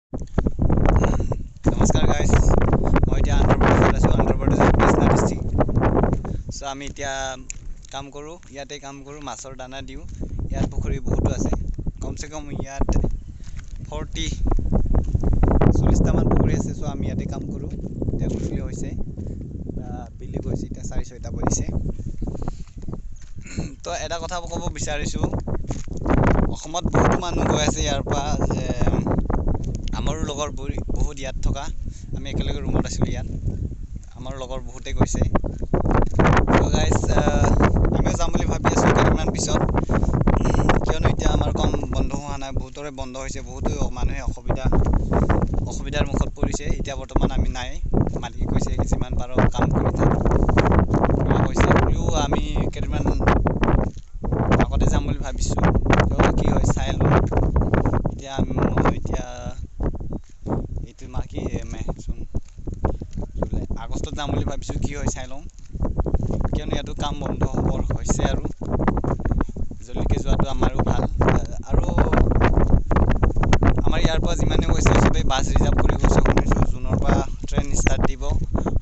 নমস্কাৰ গাইজ, মই এতিয়া অন্ধ্ৰপ্ৰদেশত আছোঁ, অন্ধ্ৰপ্ৰদেশৰ কৃষ্ণা ডিষ্ট্ৰিক্ট। চ' আমি এতিয়া কাম কৰোঁ, ইয়াতে কাম কৰোঁ, মাছৰ দানা দিওঁ। ইয়াত পুখুৰী বহুতো আছে, কমচে কম ইয়াত 40টামান পুখুৰী আছে। চ' আমি ইয়াতে কাম কৰোঁ। এতিয়া গধূলি হৈছে, বেলি গৈছে, এতিয়া 6:30 বাজিছে। তো এটা কথা ক'ব বিচাৰিছোঁ, অসমত বহুতো মানুহ গৈ আছে ইয়াৰ পৰা, যে আমাৰো লগৰ বহুত ইয়াত থকা, আমি একেলগে ৰুমত আছিলোঁ ইয়াত, আমাৰ লগৰ বহুতেই গৈছে। ত' গাইজ, আমিও যাম বুলি ভাবি আছোঁ কেইদিনমান পিছত, কিয়নো এতিয়া আমাৰ কম বন্ধ হোৱা নাই, বহুতৰে বন্ধ হৈছে, বহুতো মানুহে অসুবিধাৰ মুখত পৰিছে। এতিয়া বৰ্তমান আমি নাই, মালিকে কৈছে যিমান পাৰ কাম কৰি থাক কিবা কৈছে, হ'লেও আমি কেইদিনমান আগতে যাম বুলি ভাবিছোঁ। তো কি হয় চাই লওঁ। এতিয়া মই এতিয়া এইটো মাহ কি মে জুন জুলাই আগষ্টত যাম বুলি ভাবিছোঁ, কি হয় চাই লওঁ, কিয়নো ইয়াতো কাম বন্ধ হ'বৰ হৈছে আৰু জলদিকৈ যোৱাটো আমাৰো ভাল। আৰু আমাৰ ইয়াৰ পৰা যিমানে গৈছে চবেই বাছ ৰিজাৰ্ভ কৰি গৈছে, শুনিছোঁ জুনৰ পৰা ট্ৰেইন ষ্টাৰ্ট দিব,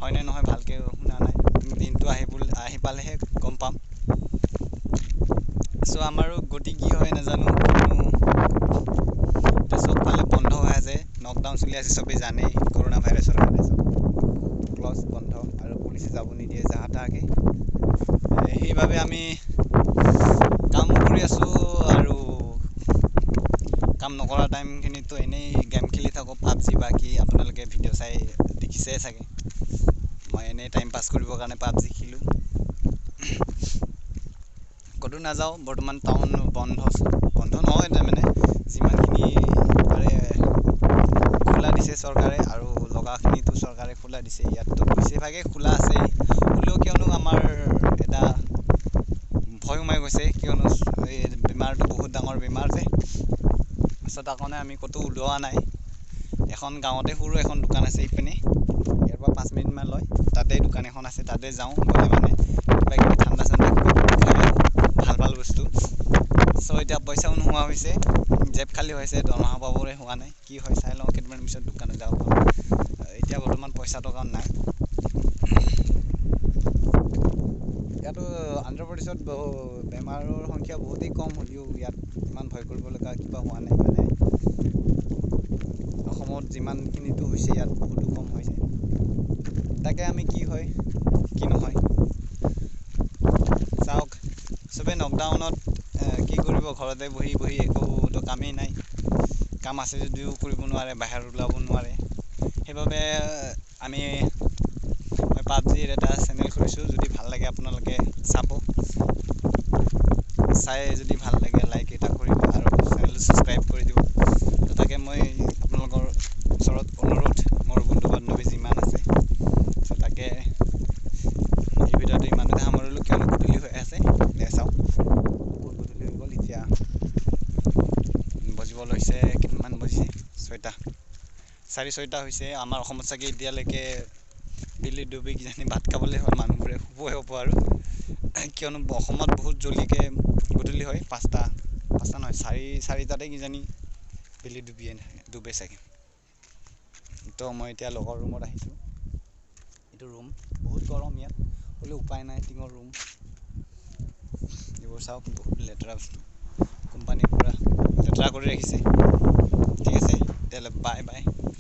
হয়নে নহয় ভালকৈ শুনা নাই, দিনটো আহি পালেহে গম পাম। চ' আমাৰো গতি কি হয় নাজানো, এতিয়া চবফালে বন্ধ হৈ আছে, লকডাউন চলি আছে, চবেই জানেই কৰোণা ভাইৰাছৰ কাৰণে চব ক্লজ বন্ধ আৰু পুলিচে যাব নিদিয়ে যাহা তাহাকে। সেইবাবে আমি কাম কৰি আছোঁ আৰু কাম নকৰা টাইমখিনিতো এনেই গেম খেলি থাকোঁ, পাবজি বা কি, আপোনালোকে ভিডিঅ' চাই দেখিছে চাগে, মই এনেই টাইম পাছ কৰিবৰ কাৰণে পাবজি খেলোঁ। ক'তো নাযাওঁ বৰ্তমান, টাউন বন্ধ, বন্ধ নহয় তাৰমানে যিমানখিনি পাৰে খোলা দিছে চৰকাৰে, আৰু লগাখিনিতো চৰকাৰে খোলা দিছে, ইয়াততো বেছিভাগেই খোলা আছে, হ'লেও কিয়নো আমাৰ এটা ভয় সোমাই গৈছে, কিয়নো এই বেমাৰটো বহুত ডাঙৰ বেমাৰ যে, চ' তাৰ কাৰণে আমি ক'তো ওলোৱা নাই। এখন গাঁৱতে সৰু এখন দোকান আছে ইপিনে, ইয়াৰ পৰা 5 মিনিটমান লয়, তাতে দোকান এখন আছে, তাতে যাওঁ, গ'লে মানে কিবা কিবি ঠাণ্ডা চাণ্ডা কিবা কিবি খাই আহোঁ, ভাল ভাল বস্তু। চ' এতিয়া পইচাও নোহোৱা হৈছে, জেপ খালী হৈছে, দৰমহা পাবলৈ হোৱা নাই, কি হয় চাই লওঁ, কেইদিনমান পিছত দোকানত যাব পাৰোঁ। এতিয়া বৰ্তমান পইচা টকা নাই। ইয়াতো অন্ধ্ৰপ্ৰদেশত বহু বেমাৰৰ সংখ্যা বহুতেই কম, হ'লেও ইয়াত ইমান ভয় কৰিব লগা কিবা হোৱা নাই, মানে অসমত যিমানখিনিতো হৈছে ইয়াত বহুতো কম হৈছে। তাকে আমি কি হয় কি নহয় চাওক। চবেই লকডাউনত কি কৰিব, ঘৰতে বহি বহি একোতো কামেই নাই, কাম আছে যদিও কৰিব নোৱাৰে, বাহিৰত ওলাব নোৱাৰে। সেইবাবে মই পাবজিৰ এটা চেনেল খুলিছোঁ, যদি ভাল লাগে আপোনালোকে চাব, চাই যদি ভাল লাগে লাইক এটা কৰিব আৰু চেনেলটো ছাবস্ক্ৰাইব কৰি দিব। তো তাকে মই আপোনালোকৰ ওচৰত অনুৰোধ, মোৰ বন্ধু বান্ধৱী যিমান আছে। চ' তাকে এই ভিডিঅ'টো ইমানতে সামৰিলোঁ, কিয়নো গধূলি হৈ আছে, চাওক বহুত গধূলি হৈ গ'ল, এতিয়া বজিব লৈছে, কিমান বজিছে, 6টা 6:30 হৈছে। আমাৰ অসমত চাগে এতিয়ালৈকে বেলি ডুবি কিজানি ভাত খাবলৈ হয়, মানুহবোৰে শুবই হ'ব আৰু, কিয়নো অসমত বহুত জল্দিকৈ গধূলি হয়, পাঁচটা নহয় 4:30তে কিজানি বেলি ডুবে চাগে। তো মই এতিয়া লগৰ ৰুমত আহিছোঁ, এইটো ৰুম বহুত গৰম ইয়াত, হ'লেও উপায় নাই, টিঙৰ ৰুম। এইবোৰ চাওক বহুত লেতেৰা বস্তু, কোম্পানীৰ পৰা লেতেৰা কৰি ৰাখিছে। ঠিক আছে তেতিয়াহ'লে, বাই বাই।